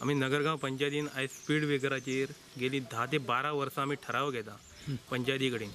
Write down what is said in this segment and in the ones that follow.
आमी नगरगांव पंचायतीन आयज स्पीड ब्रेकराचेर गेली 10 ते 12 वर्सां आमी ठराव घेता पंचायती कडेन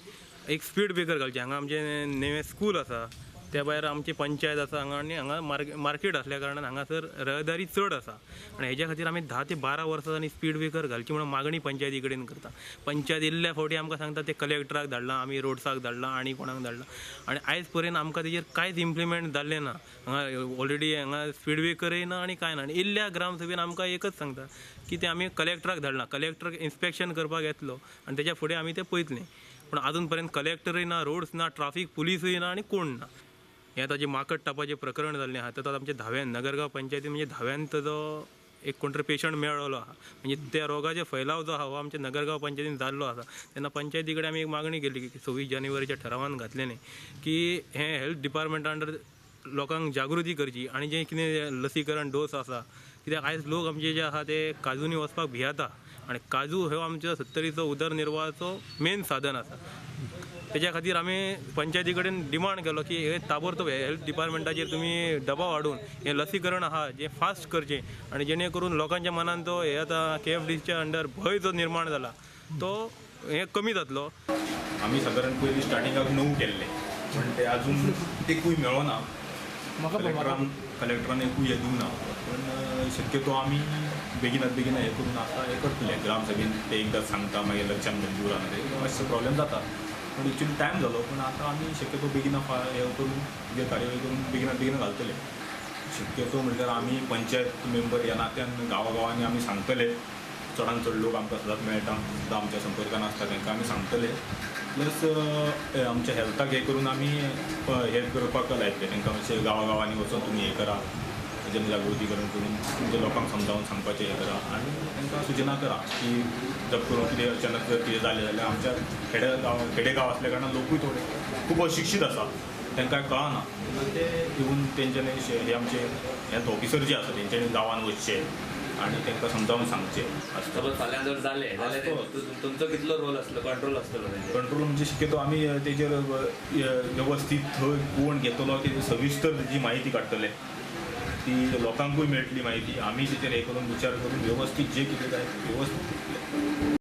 एक स्पीड ब्रेकर घालचें. हांगा आमचें नवें स्कूल आसा, त्या भायर आमची पंचायत आसा हांगा आनी हांगा मार्केट आसल्या कारणान हांगासर रहदारी चड आसा आनी हेज्या खातीर आमी 10 ते 12 वर्सां जालीं स्पीड ब्रेकर घालची म्हणून मागणी पंचायती कडेन करता. पंचायत इल्ल्या फावटी आमकां सांगता ते कलेक्टराक धाडलां, आमी रोड्साक धाडलां आनी कोणाक धाडलां आनी आयज पर्यंत आमकां तेजेर कांयच इम्प्लिमेंट जाल्लें ना. हांगा ऑलरेडी हांगा स्पीड ब्रेकरय ना आनी कांय ना. आनी इल्ल्या ग्रामसभेन आमकां एकच सांगता की ते आमी कलेक्टराक धाडलां, कलेक्टर इन्स्पेक्शन करपाक येतलो आनी तेज्या फुडें आमी तें पळयतलें. पूण आजून पर्यंत कलेक्टरय ना, रोड्स ना, ट्राफीक पुलिसूय ना आनी कोण ना. हें आतां जें माकड तापाचें प्रकरण जाल्लें आहा तातूंत आमच्या धाव्यान नगरगांव पंचायतीन म्हणजे धाव्यान ताजो एक कोण तरी पेशंट मेळ्ळो आहा, म्हणजे त्या रोगाचो फैलाव जो आहा हो आमच्या नगरगांव पंचायतीन जाल्लो आसा. तेन्ना पंचायती कडेन आमी एक मागणी केली की 26 जानेवारीच्या ठरावान घातलें की हें हेल्थ डिपार्टमेंटा अंडर लोकांक जागृती करची आनी जें कितें लसीकरण डोस आसा, कित्याक आयज लोक आमचे जे आहा ते काजूनी वचपाक भियेता आनी काजू हो आमच्या सत्तरीचो उदरनिर्वाहाचो मेन साधन आसा. तेज्या खातीर आमी पंचायती कडेन डिमांड केलो की हे ताबडतोब हेल्थ डिपार्टमेंटाचेर तुमी दबाव हाडून हें लसीकरण आहा जें फास्ट करचें आनी जेणे करून लोकांच्या मनान तो हे आतां KFDCच्या अंडर भंय जो निर्माण जाला तो हें कमी जातलो. आमी सादारण पयलीं स्टार्टिंगाक 9 केल्ले, पण ते अजून एकूय मेळना, कलेक्टरान एकूय हें दिवना. पण शक्यतो आमी बेगिनात बेगीन हें करून आतां हें करतले. ग्रामसभेन ते एकदां सांगता मागीर लक्षान उरना, ते मातसो प्रॉब्लेम जाता. पण एक्चुअली टायम जालो, पण आतां आमी शक्यतो बेगिना हें करून जे कार्यवाही करून बेगिनात बेगीन घालतले. शक्यतो म्हणल्यार आमी पंचायत मेंबर ह्या नात्यान गांवागांवांनी आमी सांगतले, चडान चड लोक आमकां सदांच मेळटा, सदां आमच्या संपर्कान आसता, तांकां आमी सांगतले. प्लस आमच्या हेल्थाक हें करून आमी हें करपाक लायतले तांकां, मातशें गांवागांवांनी वचून तुमी हें करा, जनजागृतीकरण करून तुमच्या लोकांक समजावन सांगपाचें हें करा आनी तांकां सुचना करा की जप करून कितें अचानक जर कितें जालें जाल्यार आमच्या खेडेगांव आसल्या कारणान लोकूय थोडे खूब अशिक्षीत आसा, तांकां कळना, तेन्ना ते येवन तेंच्यांनी हे आमचे हेल्थ ऑफिसर जे आसा तेंच्यांनी गांवांत वचचें आनी तांकां समजावन सांगचें. सपोज फाल्यां जर जालें जाल्यार तुमचो कितलो रोल आसलो, कंट्रोल आसतलो? कंट्रोल म्हणजे शक्यतो आमी तेजेर वेवस्थीत थंय कोण घेतलो तेजी सविस्तर जी म्हायती काडटले, ती लोकांकूय मेळटली म्हायती. आमी तेचेर हें करून विचार करून वेवस्थीत जे कितें जाय व्यवस्थीत.